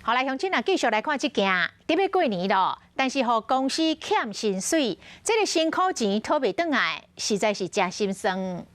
好來，鄉親啊，繼續來看這件，著欲過年囉，但是予公司欠薪水，這个辛苦錢討袂轉來，實在是誠心酸。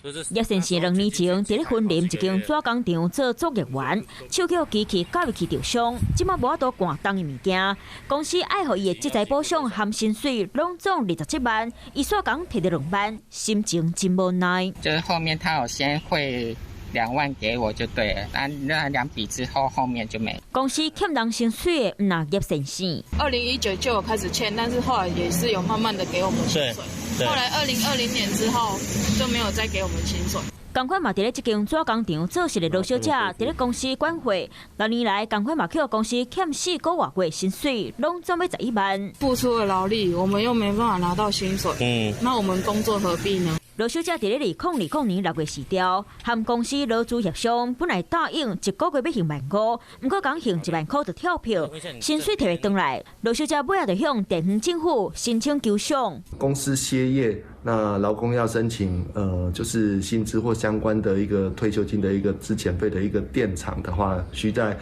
葉先生2年前佇咧雲林一間紙工廠做作業員，手予機器絞入去著傷，這馬無法度搬重的物件。公司愛予伊的職災補償含薪水，攏總27萬，伊煞共提著2萬，心情真無奈。就是後面他有先匯2萬給我就對了，那兩筆之後後面就沒。公司欠人薪水的，毋但葉先生。2019就有開始欠，但是後來也是有慢慢的給我們薪水。後來2020年之後就沒有再給我們薪水。仝款嘛，佇咧這間紙工廠做事的羅小姐，佇咧公司管會6年來，仝款嘛予公司欠4個外月薪水，攏總欲11萬。付出的勞力，我們又沒辦法拿到薪水，那我們工作何必呢？羅小姐佇咧2020年6月辭掉，和公司勞資協商，本來答應一個月欲還萬五，毋過共還1萬箍就跳票，薪水提袂轉來。羅小姐尾仔就向地方政府申請求償。公司歇業，那勞工要申請，就是薪資或相關的一個退休金的一個資遣費的一個墊償的話，需在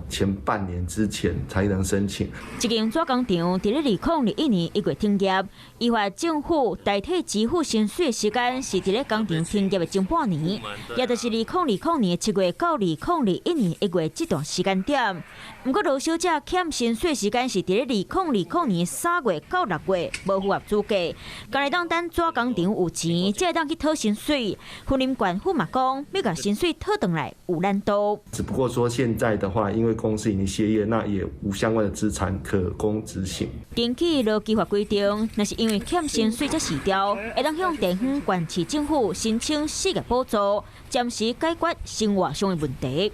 前半年之前才能申請。這間紙工廠佇咧2021年1月停業，依法政府代替支付薪水的時間是佇咧工廠停業的前半年，也就是2020年7月到2021年1月這段時間點。毋過羅小姐欠薪水時間是佇咧2020年3月到6月，無符合資格。敢會當等紙工廠有錢，才會當去討薪水。雲林縣府嘛講，欲共薪水討轉來有難度。只不過說現在的話，因為公司已經歇業，那也無相關的資產可供執行。根據勞基法規定，若是因為欠薪水才辭掉，會當向地方縣市政府申請失業補助，暫時解決生活上的問題。